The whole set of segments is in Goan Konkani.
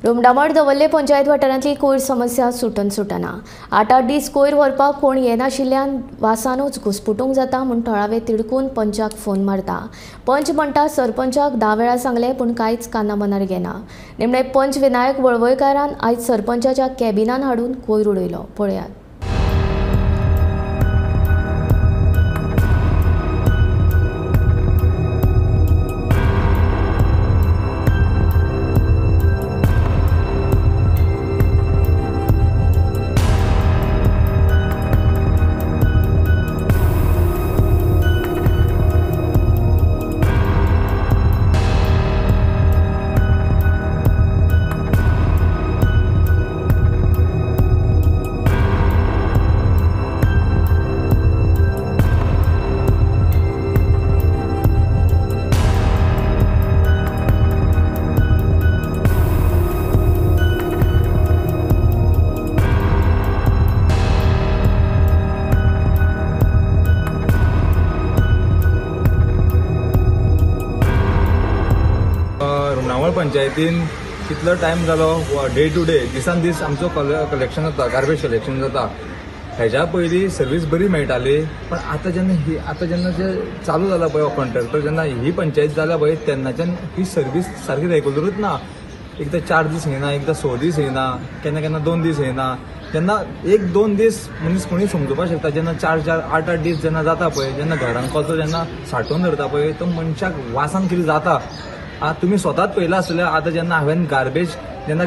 रुमडामळ दवल्ले पंचायत वाठारांतली कोयर समस्या सुटन सुटना. 8-8 दीस कोयर व्हरपाक कोण येनाशिल्ल्यान वासानूच घुसपुटूंक जाता म्हूण थळावे तिडकून पंचाक फोन मारता. पंच म्हणटा सरपंचाक 10 वेळा सांगले पूण कांयच काना मनार घेना. निमणे पंच विनायक वळवयकारान आयज सरपंचाच्या कॅबिनान हाडून कोयर उडयलो. पळयात. रुमडामळ पंचायतीन कितलो टायम जालो डे टू डे दिसान दीस आमचो कलेक्शन जाता, गार्बेज कलेक्शन जाता. हेज्या पयलीं सर्वीस बरी मेळटाली, पण आतां जेन्ना जे चालू जाला पळय कॉन्ट्रॅक्टर, जेन्ना ही पंचायत जाल्या पळय तेन्नाच्यान ही सर्वीस सारकी रेगुलरूच ना. एकदां 4 दीस येना, एकदां 6 दीस येना, केन्ना केन्ना 2 दीस येना. जेन्ना 1-2 दीस मनीस कोणूय समजुपाक शकता, जेन्ना 4-4, 8-8 दीस जेन्ना जाता पळय, जेन्ना घरान कसो जेन्ना सांठोवन धरता पळय तो मनशाक वासान कितें जाता. तुमी स्वताच पळयलां आसतलें. आतां जेन्ना हांवें गार्बेज जेन्ना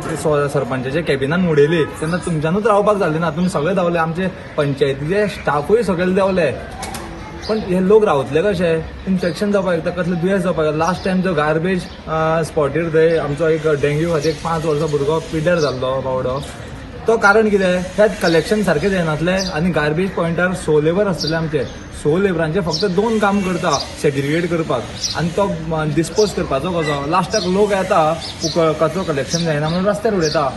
सरपंचाच्या कॅबिनान उडयली तेन्ना तुमच्यानूच रावपाक जालें ना. तुमी सगळे धांवले, आमचे पंचायतीचे स्टाफूय सगळे देंवले, पण हे लोक रावतले कशे? इन्फेक्शन जावपाक शकता, कसलें दुयेंस जावपाक शकता. लास्ट टायम जो गार्बेज स्पॉटीर थंय आमचो एक डेंग्यू खातीर 5 वर्सां भुरगो पिड्ड्यार जाल्लो बावडो. तो कारण कितें, हें कलेक्शन सारकें जायनासलें आनी गार्बेज पॉयंटार 6 लेबर आसतले आमचे. 6 लेबरांचे फक्त 2 काम करता, सेग्रिगेट करपाक आनी तो डिस्पोज करपाचो कसो. लास्टाक लोक येता, कचरो कलेक्शन जायना म्हणून रस्त्यार उडयता.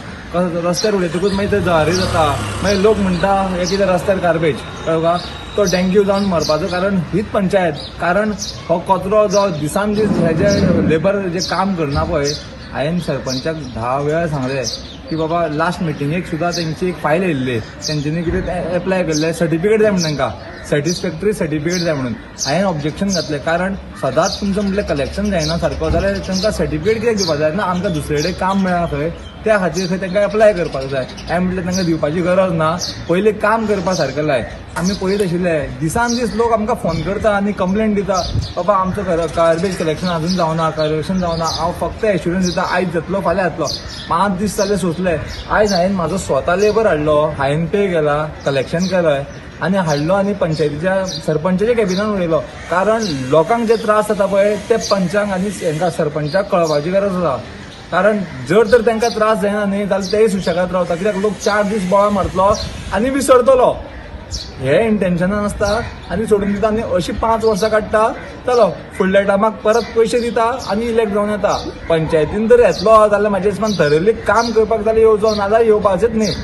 रस्त्यार उडयतकूच मागीर ते जळारी जाता, मागीर लोक म्हणटा हे कितें रस्त्यार गार्बेज. कळ्ळें तुका? तो डेंग्यू जावन मरपाचो कारण हीच पंचायत. कारण हो कचरो जो दिसान दीस हेजे लेबर जे काम करना पळय, हांवें सरपंचाक 10 वेळा सांगलें की बाबा लास्ट मिटिंगेक सुद्दां तेंची एक फायल येयल्ली, तेंच्यांनी कितें एप्लाय केल्लें, सर्टिफिकेट जाय म्हणून तांकां, सॅटिस्फॅक्टरी सर्टिफिकेट जाय म्हणून. हांवें ऑब्जेक्शन घातलें, कारण सदांच तुमचें म्हटलें कलेक्शन जायना सारको जाल्यार तांकां सर्टिफिकेट कित्याक दिवपाक जाय ना? आमकां दुसरे कडेन काम मेळ्ळां खंय, त्या खातीर खंय तांकां एप्लाय करपाक जाय. हांवें म्हटलें तांकां दिवपाची गरज ना, पयलीं काम करपा सारकें लाय. आमी पळयत आशिल्ले दिसान दीस लोक आमकां फोन करता आनी कंप्लेन दिता, बाबा आमचो गार्बेज कलेक्शन अजून जावना, कलेक्शन जावना. हांव फक्त एश्युरन्स दिता आयज जातलो, फाल्यां जातलो. 5 दीस जाले सोंसले. आयज हांवें म्हाजो स्वता लेबर हाडलो, हांवें पे केला, कलेक्शन केलां आनी हाडलो आनी पंचायतीच्या सरपंचाच्या कॅबिनान उडयलो. कारण लोकांक जे त्रास जाता पळय ते पंचांक आनी हांकां सरपंचाक कळपाची गरज आसा. कारण जर तर तांकां त्रास जायना न्ही जाल्यार तेय सुशेगाद रावता. कित्याक लोक 4 दीस बोवाळ मारतलो आनी विसरतलो, हे इंटेन्शनान आसता आनी सोडून दिता. आनी अशी 5 वर्सां काडटा, चलो फुडल्या टायमाक परत पयशे दिता आनी इलेक्ट जावन येता. पंचायतीन जर येतलो जाल्यार म्हाज्या हिसपान थरयल्ली काम करपाक जाल्यार येवचो, नाजाल्यार येवपाचेच न्ही.